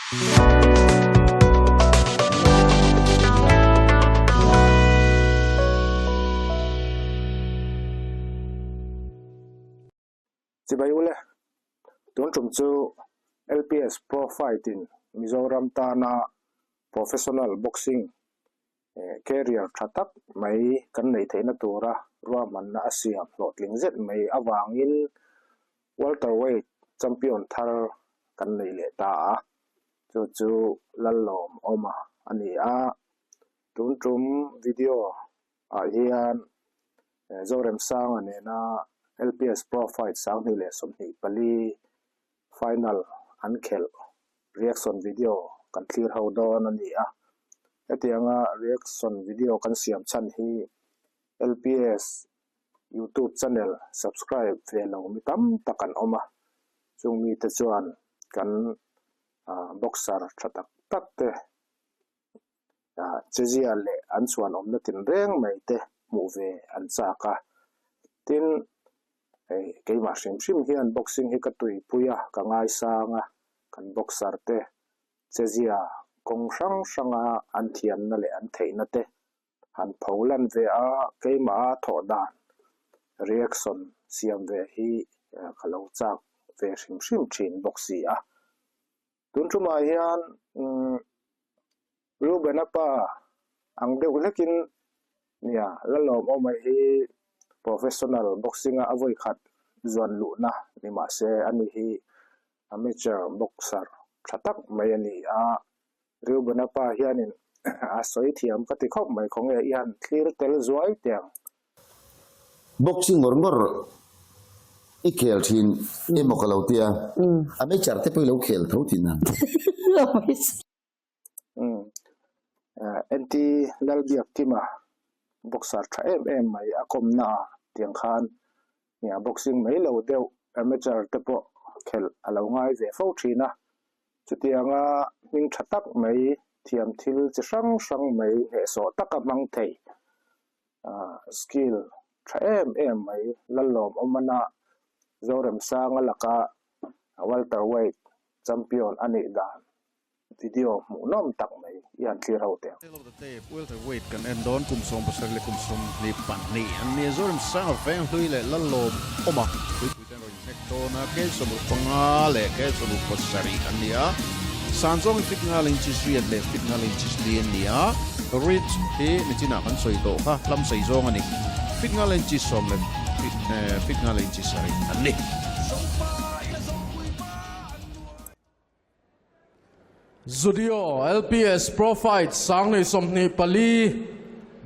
Chibai ule, tun tum chu LPS Pro Fight in Mizoram tana professional boxing career tha tak mai kan neih theihna tura ruahmanna a siam hlawhtling zet mai avangin welterweight champion thar kan nei leh ta a, chu chu Lallawm Awma a ni a, tun tum video ah hian Zoremsanga nena LPS Pro Fight 2024 final an khelh reaction video kan thlir ho dawn a ni a. Hetianga reaction video kan siam chhan hi LPS YouTube channel subscribe ve lo mi tam tak an awm a, chung mite chuan kan boxer tha tak tak te chezia leh an chhuan awmna tinreng mai te hmuh ve an chak a. Tin, hei keimah hrim hrim hian boxing hi ka tuipui a, ka ngaisang a, kan boxer te chezia kawng hrang hranga an thiamna leh an theihna te han pho lan ve a, keimaha thawh dan reaction siam ve hi ka lo chak ve hrim hrim thin bawk si a. Tun tumah hian Reuben-a pa ang deuh hlekin nia Lalawmawma hi professional boxing-a a vawi khat zuan luhna ni mah se ani hi amateur boxer tha tak mai a ni a. Reuben-a pa hianin a sawi thiam ka ti khawp mai khawnge i han thlir tel zuai teh ang. Boxing ngawr ngawr i khel thin emaw ka lo tia, amateur te pawh i lo khel tho thin a. NT Lalbiakkima boxer tha em em mai a kawmna ah tiang khan nia boxing mai lo deuh amateur te pawh khelh a lo ngai ve fo thin a, chutianga hming tha tak mai thiam thil chi hrang hrang mai hnehsawh taka hmang thei skill tha em em mai Lallawmawmana Zoremsanga laka welterweight champion a nih dan video hmuhnawm tak mai i han thlir ho teh ang. Tale of the tape, welterweight kan en dawn kum 70 leh kum 22 an nia Zoremsanga Venghlui leh Lallawmawma Puipui ten rawn inhnek dawn a, Kel 65 leh Kel 67 an ni a, San zawng hi fit nga leh inches riat leh fit nga leh inches li an ni a, Ridge hi nichinah kan sawi tawh kha hlam sei zawng a ni, fit nga leh inches sawm leh fit nga leh inches sarih an ni. Zudio LPS Pro Fight 2024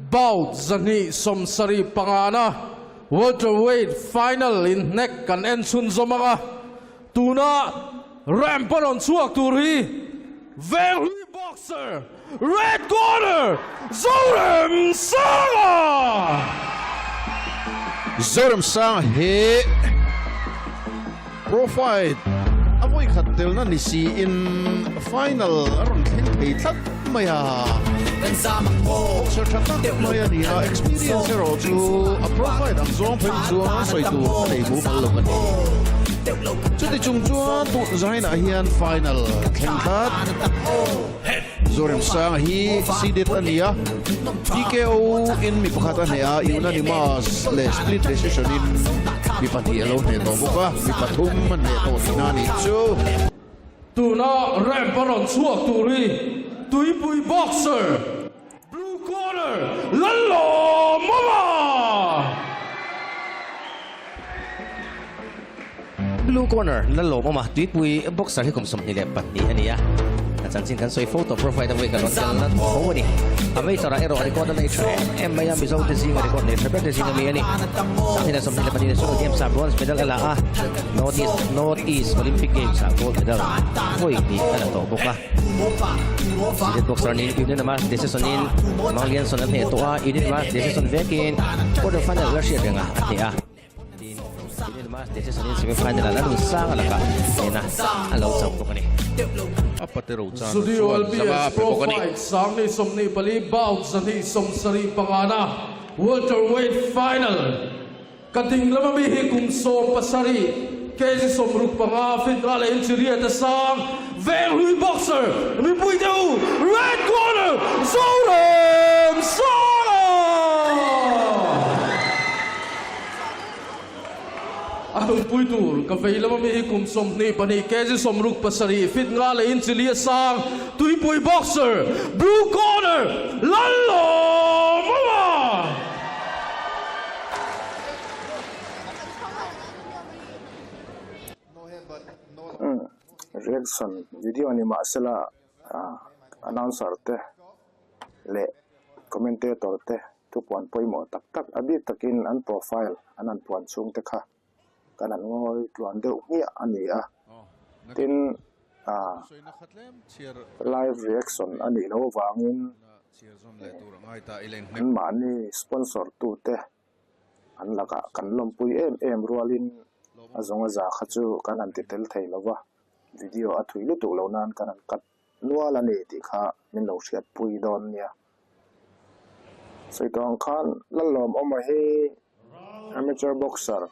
bout 275na welterweight final inhnek kan en chhunzawm ang a, tuna ramp a rawn chhuak tur hi Venghlui boxer red corner Zoremsanga! Zoremsanga hi Pro Fight a vawi khat telna ni siin final a rawn thleng thei tlat mai a. Boxer tha tak mai a ni a, experience erawh chu a Pro Fight ang zawng phei chuan sawi tur a nei mumal lo a ni. Chuti chung chuan tun zainah hian final thleng tlat. Zoremsanga hi seeded a ni a, TKO in mi pakhat a hneh a, unanimous leh split decision in mi pahnih a lo hneh tawh bawk a, mi pathum a hneh tawh tihna a nih chu. Tuna ramp a rawn chhuak tur hi Tuipui boxer blue corner Lalawmawma! Blue corner Lalawmawma Tuipui boxer hi kum 22 a ni a, a chanchin kan sawi fo tawh profile a vawi kan rawn kalna tho a ni. A major ah erawh record a nei tha em em mai a, Mizo te zinga record nei tha ber te zinga mi a ni. 2024 National Games ah bronze medal a la a, North East North East Olympic Games ah gold medal vawi hnih a la tawh bawk a. Seeded boxer niin unanimous decision in Manglianson a hneh tawh a, unanimous decision vekin quarter final la hriat reng a a hneh a. Tin, unanimous decision in semi final ah Lalun Sanga lakah hnehna a lo chang bawk a ni. A pate Rochana Studio chuan zanga LBS a pe Pro bawk a ni. Fight 2024 bout 275na welterweight final ka ding lama mi hi kum 17. Kg 65 feet nga leh inch riat a sang Venghlui boxer mipui te u Red Corner Zoremsanga! A tumpui tur ka vei lama mi hi kum 22 kg 67 feet nga leh inch li a sang Tuipui boxer Blue Corner Lallawmawma! Reaction video ni mahsela announcer te leh commentator te thupuan pawimawh tak tak a bik takin an profile an han puan chhung te kha kan han ngawi tluan deuh hmiah a ni a. Tin live reaction a nih loh avangin anmahni sponsor tute An lakah kan lawmpui em em rualin a zawng a za kha chu kan han ti tel thei lo va, video a thui lutuk lo nan kan han cut nual a ni tih kha min lo hriatpui dawn nia. Sawi tawh ang khan Lallawmawma hi amateur boxer,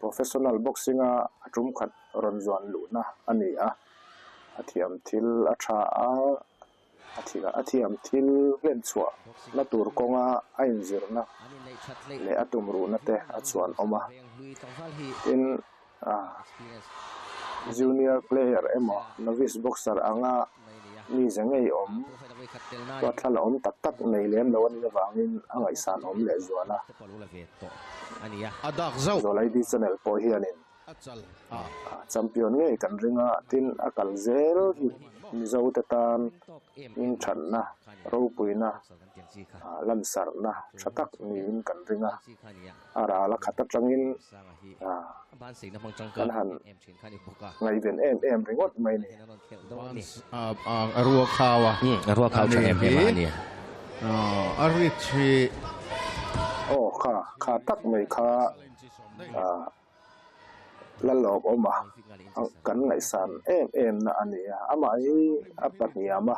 professional boxing-a a tum khat rawn zuan luhna a ni a, a thiam thil a tha a, A thil a thiam thil hlen chhuah na tur kawnga a inzirna leh a tumruhna te a chhuan awm a. Tin, junior player emaw novice boxer anga mize ngei awm, huatthla la awm tak tak nei lem lo a nih avangin a ngaihsan awm leh zual a. Zawlaidi channel pawh hianin Champion ngei kan ring a, tin a kal zel hi Mizote tan hmingthanna, ropuina, lansarhna tha tak niin kan ring a. A ral a khat atangin kan han ngaihven em em ringawt mai ni. A ruakhau a ni hi. A reach hi. Aw kha, kha tak mai kha. Lalawk awm a, kan ngaihsan em em na a ni a. Amah hi a pa hniam a,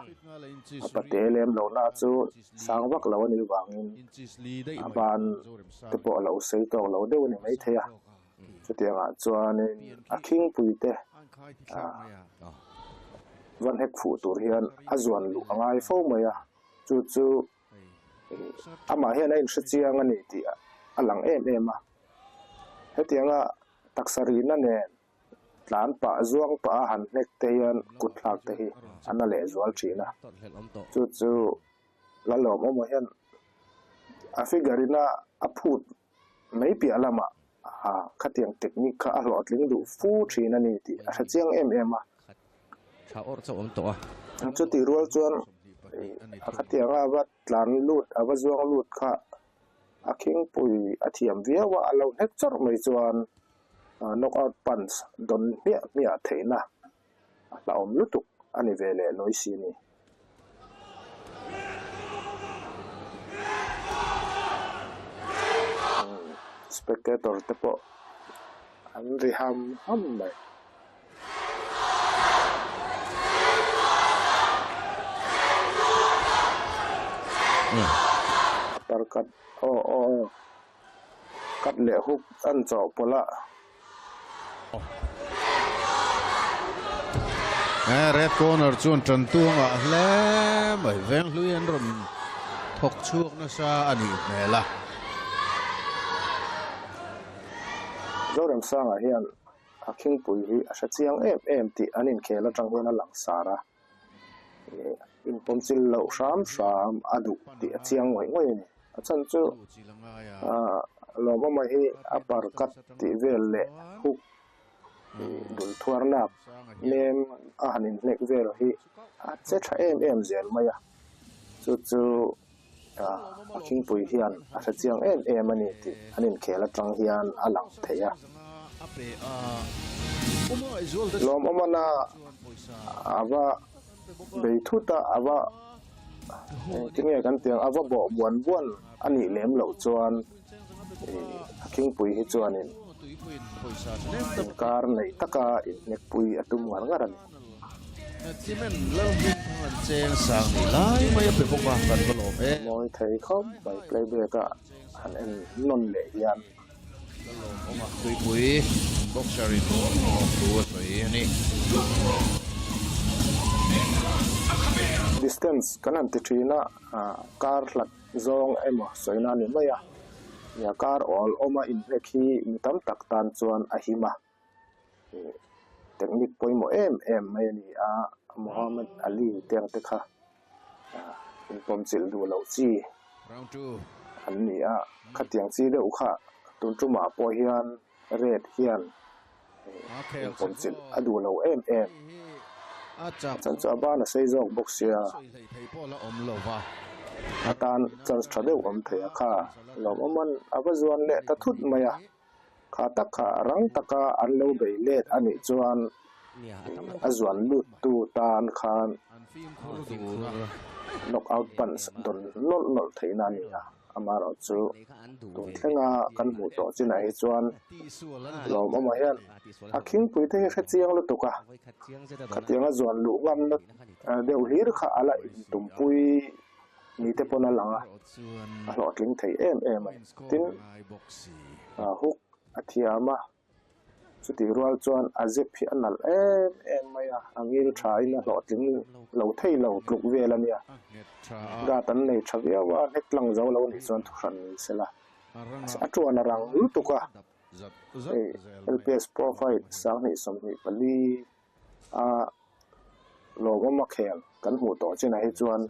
a pa te lem lo na chu sang vak lo a nih vangin a ban te pawh a lo sei tawk lo deuh a ni maithei a. Chutiangah chuanin a khingpui te va hnek fuh tur hian a zuan luh a ngai fo mai a, chu chu Amah hian a inhre chiang a ni tih a lang em em a. Hetianga taksa rihna nen tlan pah zuang pah a han hnek te hian kut thlak te hi a na leh zual thin a. Chu chu Lalawmawma hian a figure in a phut mai piah lamah khatiang technique kha a hlawhtling duh fu thin a ni tih a hre chiang em em a. Chutih rual chuan a khatianga a va tlan lut a va zuang lut kha a khingpui a thiam viau a, a lo hnek chawrh mai chuan knockout punch dawn hmiah hmiah theihna a hlauhawm lutuk a ni ve leh lawi si ni. Spectator te pawh an ri ham ham mai. Uppercut aw aw aw cut leh hook an chawhpawlh a. Red corner chuan tantu a ngah hle mai. Venghlui an rawn thawk chhuak nasa a nih hmel a. Zoremsanga hian a khingpui hi a hre chiang em em tih an inkhel atang hian a langsar a. Inpawmchil loh hram hram a duh tih a chiang ngawih ngawih a ni. A chhan chu Lawmawma hi a par cut tih vel leh hook dul thuar lak nem a han inhnek vel hi a che tha em em zel mai a. Chu chu a khingpui hian a hre chiang em em a ni tih an inkhel atang hian a lang thei a. Lawmawmana a va bei thut a, a va engtin nge kan tih ang, a va bawh buan buan a nih lem loh chuan a khingpui hi chuanin inkar neih taka inhnekpui a tum ngar ngar a ni. Mawi thei khawp mai playback a han en nawn leh hian. boxer in lawmthu a sawi a ni. Distance kan han ti thin a, kar hlat zawng emaw sawina a ni mai a, nia kar awl awma inhnek hi mi tam tak tan chuan a him a. Technique pawimawh em em mai a ni a, Muhammad Ali te ang te kha inpawmchilh duh loh chi an ni a, khatiang chi deuh kha tun tumah pawh hian Red hian inpawmchilh a duh lo em em. A chan chu a ban a sei zawk bawk sia, a tan chance tha deuh awm thei a kha lawmawm a va zuan leh ta thut mai a. Kha tak kha rang taka an lo bei let a nih chuan a zuan lut tu tan khan knock out punch dawn nawlh nawlh theihna a ni a, amaherawh chu tun thlenga kan hmuh tawh chinah hi chuan lawmawmah hian a khingpui te hi hre chiang lutuk a, khatianga zuan luh ngamna deuh hlir kha a la intumpui ni te pawn a lang a, a hlawhtling thei em em a ni. Tin, hook a thiam a, chutih rual chuan a zep hi a nalh em em mai a, a ngil thain a hlawhtling lo thei lo tluk vel a nia. Guard an nei tha viau a, hnek tlang zo lo nih chuan thuhran ni sela. A tuan a rang lutuk a, hei LPS Pro Fight 2024 A lawmawm a khel kan hmuh tawh chinah hi chuan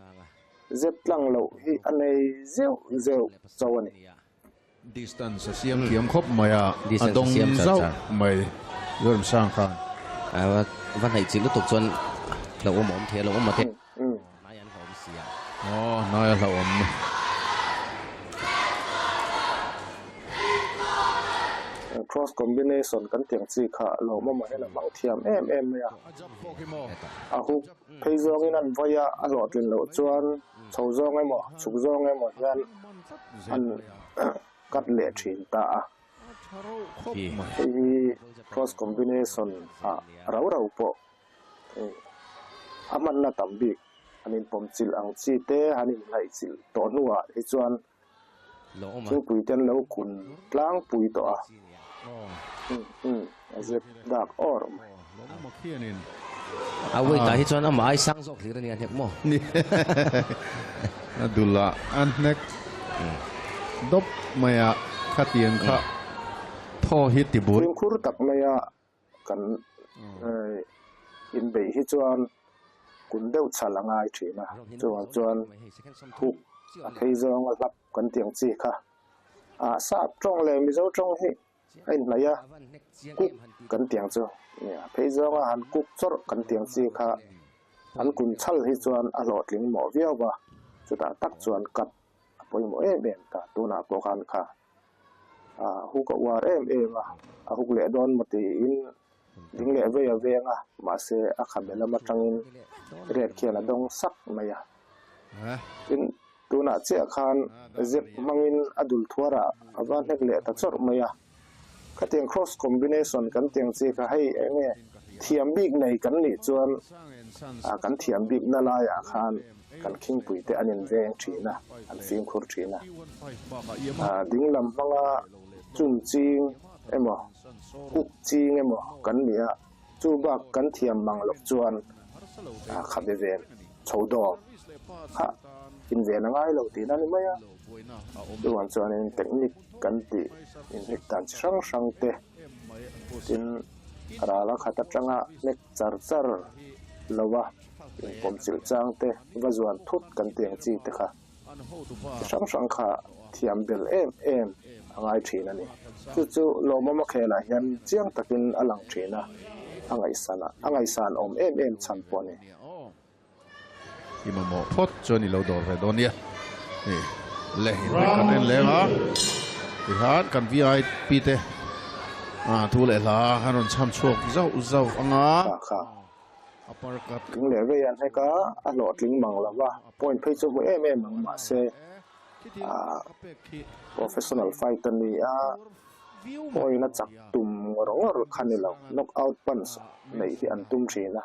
zep tlang loh hi a nei zeuh zeuh chauh a ni. Distance a siam thiam khawp mai a, a dawng zauh mai Zoramsang khan. A va hnaih chilh lutuk chuan hlauhawm a awm thei a, hlauhawm a te. Hnai an hlauhawm si a. Aw, hnai a hlauhawm. Cross combination kan tiang chi kha lawmawm ah hian a hmang thiam em em mai a. A hook phei zawngin an vawi a, a hlawhtlin loh chuan chho zawng emaw chhuk zawng emaw hian an cut leh thin ta a. Hei hi cross combination ah rau rau pawh A hmanna tam bik an inpawmchilh ang chi te han inhnaihchilh tawh hnuah hi chuan thingpui te an lo kun tlangpui tawh a, a zep dak awr mai. A weight ah hi chuan amah ai sang zawk hlir a nia hnek maw? A dul ah a hnek dawp mai a, khatiang kha thaw hi ti bul. Fimkhur tak maia Kan inbeih hi chuan kun deuh chhal a ngai thin a, chuvang chuan hook a phei zawng a hlap kan tih ang chi kha. Ah sap tawng leh Mizo tawng hi a inhnaih a, cook kan tih ang chu. A phei zawnga han cook chawrh kan tih ang chi kha an kun chhal hi chuan a hlawhtling mawh viau va, chutah tak chuan cut a pawimawh em em ta tunah pawh khan kha. A huk a uar em em a, a huk leh dawn maw tiin ding leh vei a veng a, mahse a khabe lam atangin red khian a dawng sak mai a. Tin, tunah chiah khan zep hmangin a dul thuarah a va hnek leh ta chawrh mai a. Khatiang cross combination kan tiang chi kha hei eng nge thiam bik nei kan nih chuan kan thiam bikna laiah khan Kan khingpuite an inveng thin a, an fimkhur thin a. Dinglam hmanga chum ching emaw, kuk ching emaw kan ni a, chu bak kan thiam mang loh chuan khabe ven chho dawm kha inven a ngai lo tihna a ni mai a. Chuvang chuanin technique kan tih inhnek dan chi hrang hrang te tin ral a khat atanga hnek char char lo a. Inpawmchilh chang te, va zuan thut kan tih ang chi te kha chi hrang hrang kha thiam bel em em a ngai thin a ni. Chu chu lawmawm a khelah hian chiang takin a lang thin a, a ngaihsan a, a ngaihsan awm em em chhan pawh a ni. I mamawh phawt chuan i lo dawr ve dawn nia. Hei le inhnek kan en leng a, tihian kan VIP te thu leh hla an rawn chham chhuak zauh zauh ang a. Kha kha. Tling leh vei an hek a, a hlawhtling mang lo va, point phei chu hmu em em ang mahse professional fight a ni a, point a chak tum ngawr ngawr kha ni lo, knock out punch neih hi an tum thin a,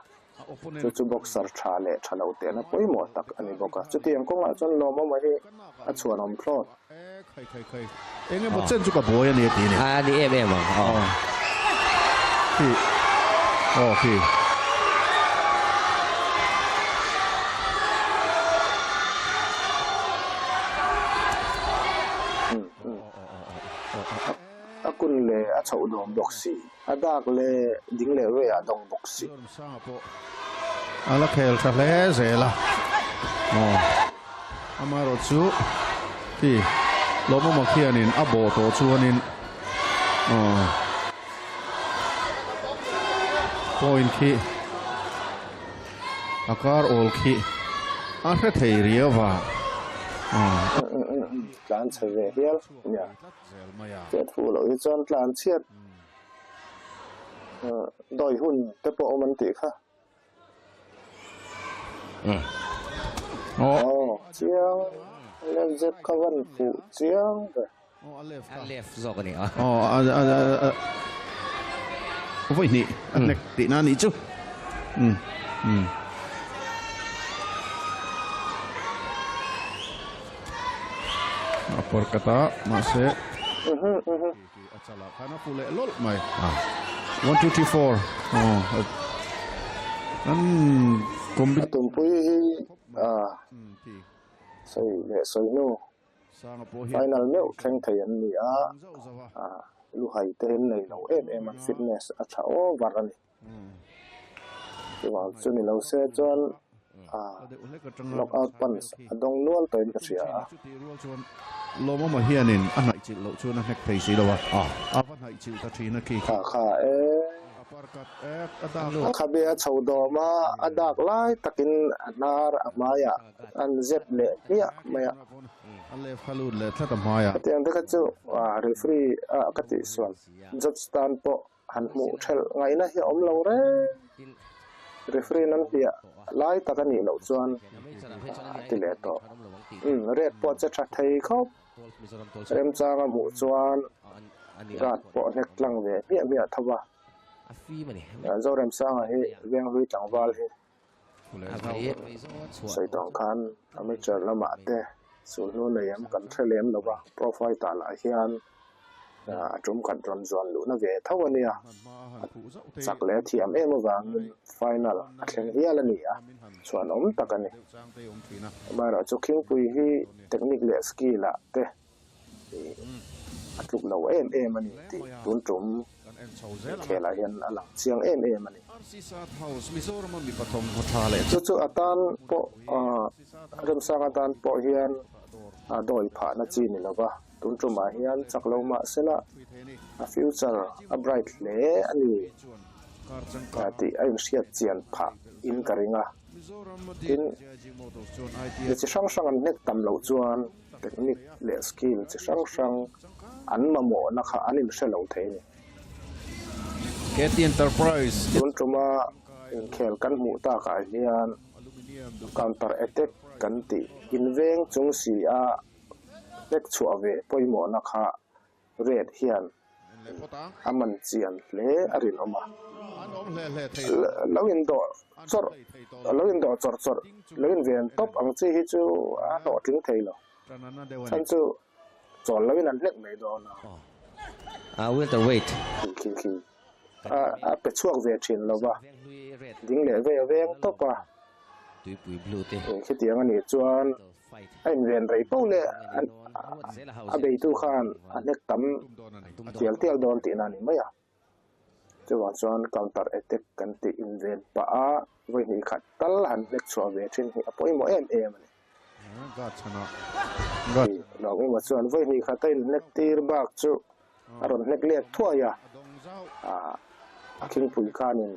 chu chu boxer tha leh tha lo tehna pawimawh tak a ni bawk a, chutiang kawngah chuan lawmawma hi a chhuanawm thlawt. Eng emaw chen chu ka buai a ni a ti a ni. A ni em em ang aw. Khi aw khi. A kun leh a chhoh dawm bawk si, a dak leh ding leh veiah a dawng bawk si. Sanga pawh a la khel tha hle zel a, aw amaherawh chu khi Lawmawma khianin a bawh tawh chuanin aw point khi a kar awl khi a hre thei riau a, aw. Tlan chhe ve hial nia. Chet fuh loh hi chuan tlan chhiat dawi hun te pawh awm an tih kha. Aw chiang left zep kha van fuh chiang ve. A left zawk a ni a. Aw a a a vawi hnih a hnek tihna a nih chu. Umm umm. A pawr kat a mahse a chalah khan a fu leh lawlh mai. 1 2 3 4 aw an A tumpui hi sawi leh sawi hnu final meuh thleng thei an ni a, luhai te hi an nei lo em em a, fitness a tha over a ni. Chuvang chu ni lo se chuan knock out punch a dawng nual tawhin ka hria a. Lawmawma hianin a hnaih chilh loh chuan a hnek thei si lo a, a va hnaih chilh ta thin a khi. Kha kha e. A khabe a chho dawm a, a dak lai takin a hnar a hmaiah an zep leh hmiah mai a. Hetiang te kha chu referee a ka tihsual judge tan pawh Han hmuh thelh ngaihna hi a awm lo reng. Referee in an hliah lai tak a nih loh chuan a ti leh tawh. Umm red pawh che tha thei khawp. Remchang a hmuh chuan guard pawh hnek tlang ve hmiah hmiah tho va. Zoremsanga hi Venghlui tlangval hi sawi tawh ang khan amateur lamah te sulhnu nei em kan hre lem lo va, pro fighter lah hian a tum khat rawn zuan luhna ve tho a nia, a chak leh a thiam em avangin final a thleng hial a ni a, chhuanawm tak a ni. Amaherawhchu Khingpui hi technique leh skill ah te a tluk lo em em a ni tih tun tum inkhelah hian a lang chiang em em a ni. Chu chu a tan pawh Remsanga tan pawh hian a dawi phahna chi ni lova, tun tumah hian chak lo mah sela a future a bright hle a ni tih a inhriat chian phah in ka ring a. Tin, mi chi hrang hrang an hnek tam loh chuan technique leh skill chi hrang hrang an mamawhna kha an inhre lo thei a ni. KT Enterprise. Tun tuma inkhel kan hmuh takah hian counter attack kan tih inveng chung si a hnek chhuah ve pawimawhna kha Red hian a man chian hle a rinawm a. Lo indawh chawrh, lo indawh chawrh chawrh, lo inven tawp ang chi hi chu a hlawhtling thei lo. Chhan chu chawl loin an hlek mai dawn a. Welterweight. Khi khi a pe chhuak ve thin lo va, ding leh vei a veng tawp a. Khitiang a nih chuan a inven rei poh leh a beitu khan a hnek tam tial tial dawn tihna a ni mai a. Chuvang chuan counter attack kan tih inven pah a, vawi hnih khat tal han hnek chhuah ve thin hi a pawimawh em em a ni. Lawng emaw chuan vawi hnih khat a inhnek tir bak chu a rawn hnek let thuai a, a khingpui khanin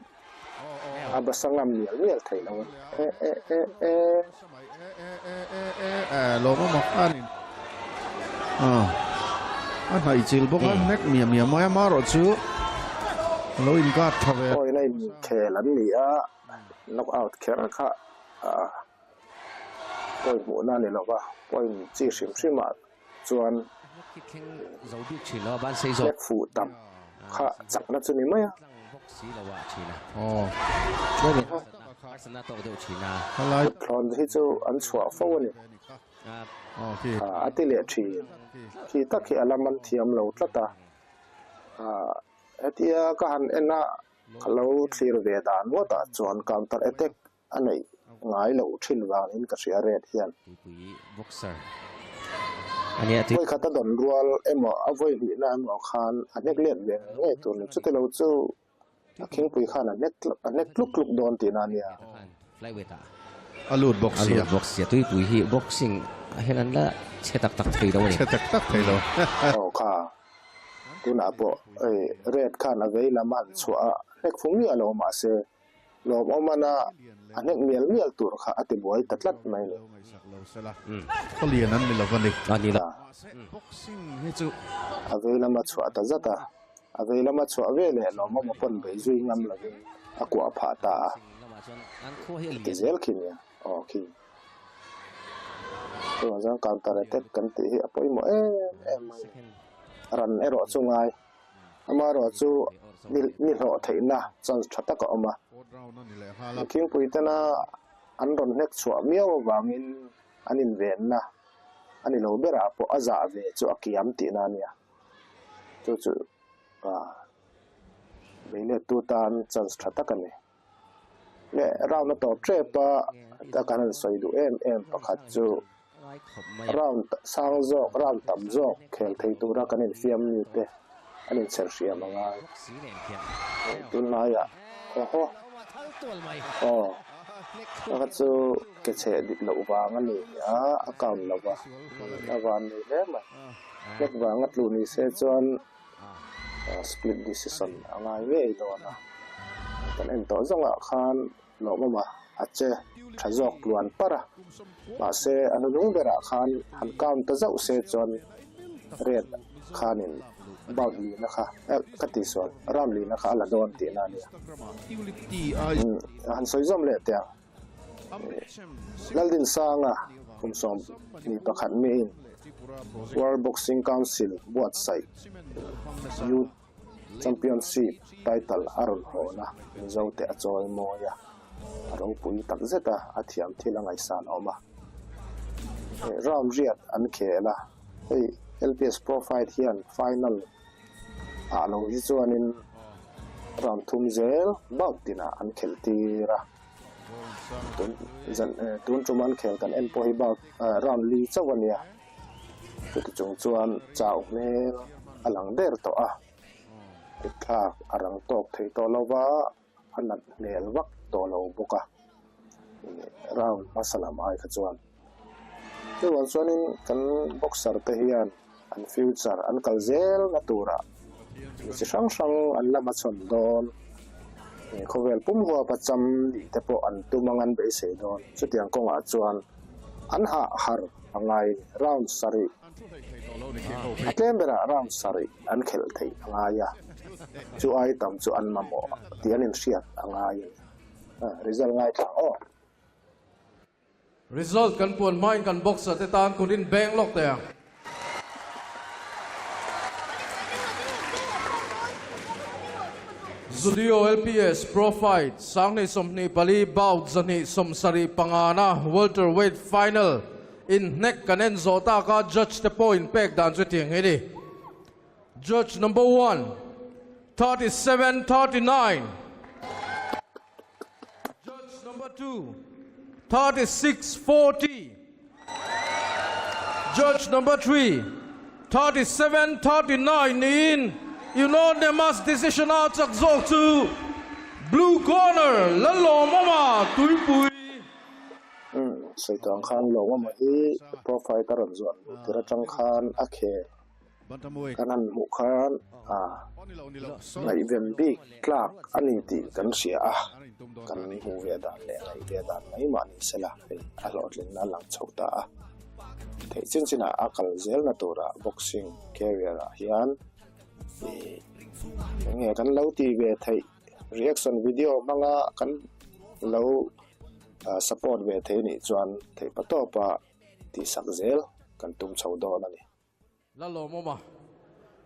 a basa ngam mial mial theih lo a ni. E e e e. Lawng emaw khanin a hnaih chil bawk a, hnek miah miah mai a, marawh chu a lo in guard tha ve. Awina inkhel an ni a, knock out kher kha Point hmuhna a ni lova, point chi hrim hrimah chuan hlek fuh tam kha chakna chu ni mai a. Kut thlawn hi chu an chhuah fo a ni. A ti leh thin. Khi tak hi a la man thiam lo tlat a. Hetia ka han en a. Ka lo thlir ve dan ngawtah chuan counter attack a neih ngai loh thin vangin ka hria Red hian. Vawi khat a dawn rual emaw a vawi hlihna emaw khan a hnek let ve ngei ngei tur ni. Chutilo chu A khingpui khan a hnek a hnek tluk tluk dawn tihna a nia. A lut bawk sia. A lut bawk sia. Tuipui hi boxing ah hian an la chhe tak tak thei lo a ni. Chhe tak tak thei lo. Aw kha. Tunah pawh hei red khan a vei lam a han chhuah a, hnek fu miah lo mahse lawmawm ana a hnek mial mial tur kha a ti buai ta tlat mai ni. Khawlian an ni lo a ni. A ni lo. A vei lam a chhuah ta zat a. A vei lama chhuah ve leh lawmawm a pawn bei zui ngam lovin a kuah phah ta a. Ti zel khi nia, aw khi. Chuvang chuan counter attack kan tih hi a pawimawh em em mai a ni. Ran erawh chu ngai, amaherawh chu ni hlawh theihna chance tha tak a awm a. Khingpui tena an rawn hnek chhuah miau avangin an invenna a ni lo berah pawh a zah ve chu a kiam tihna a nia. Chu chu beilettu tan chance tha tak a ni. Leh round a tawp tep a, a kan han sawi duh em em pakhat chu round sang zawk, round tam zawk khel thei tura kan infiam mi te an inchher hriam a ngai. Tunlaiah awhaw aw pakhat chu ke chheh dik loh vang a ni a, a count lo va, a van ni hle mai. Hlek vanga tlu ni se chuan split decision a ngai ngei dawn a, kan en tawh zawngah khan lawmawm a a che tha zawk tluan par a, mahse a hnunung berah khan han count ta zauh se chuan red khanin bout lina kha eh ka tih sual round lina kha a la dawn tihna a nia. Han sawi zawm leh teh ang. Laldinsanga kum 11 miin World Boxing Council buatsaih Youth Championship title a rawn hawn a, Mizote a chawi mawi a, a ropui takzet a, a thiam thil a ngaihsan awm a. Round riat an khel a, hei LPS Pro Fight hian final ah lo hi chuanin round thum zel bout tinah an khelh tir a. Tun zan tun tum an khel kan en pawh hi bak round li chauh a nia. Chuti chung chuan chau hmel a lang der tawh a. Kutthlak a rang tawk thei tawh lo va, a nat hmel vak tawh lo bawk a. Round hmasa lam ai kha chuan. Chuvang chuanin kan boxer te hian an future an kal zel na turah mi chi hrang hrang an la hmachhawn dawn. Khawvel pum huapa cham nih te pawh an tum ang an beisei dawn. Chutiang kawngah chuan an hah har a ngai round sarih a tlem berah round sarih an khelh theih a ngai a, chu ai tam chu an mamawh tih an inhriat a ngai a ni. Result ngaithla aw. Result kan puan hmain kan boxer te tan kut in beng lawk teh ang. Zudio LPS Pro Fight 2024 bout 275 na welterweight final inhnek kan en zawh taka judge te pawh inpek dan chu tiang hi ni. Judge number one, 37 39. Judge number 2, 36 40. Judge number 3, 37 39 niin unanimous decision a chak zawk chu Blue Corner Lalawmawma Tuipui. Umm, sawi tawh ang khan Lawmawma hi pro fighter rawn zuan luh tir atang khan a khel. Kan han hmuh khan ngaihven bik tlak a ni tih kan hria a, kan hmuh ve dan leh ngaih ve dan mai mah ni sela hei a hlawhtlinna a lang chho ta a. Theih chin chinah a kal zelna turah boxing career ah hian ih eng nge kan lo tih ve theih reaction video hmanga kan lo support ve thei nih chuan theihpatawpa tihsak zel kan tum chho dawn a ni. La lawmawm a,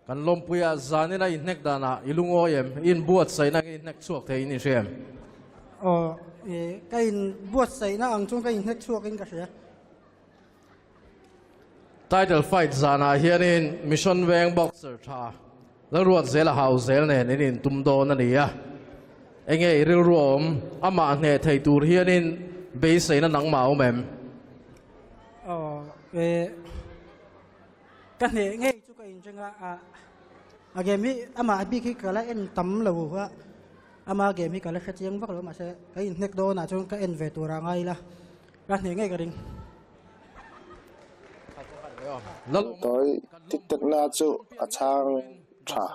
kan lawmpuia zanin a inhnek danah i lungawi em? I inbuatsaihna nge i hnek chhuak thei in i hria em? Aw, e, ka inbuatsaihna ang chuan ka inhnek chhuak in ka hria. Title fight zanah hianin Mission Veng boxer tha Lalruat Zela Hauzel nen in intum dawn a ni a. Enge i rilru a awm? Amah hneh thei tur hianin beiseina nangmah a awm em? Aw, eh, ka hneh ngei chu ka inring a, a, a game hi amah bik hi ka la en tam lo a, ama game hi ka la hrechiang vak lo mahse ka inhnek dawnah chuan ka en ve tur a ngai ila, ka hneh ngei ka ring. Tawi tik tekna chu a chhang tha.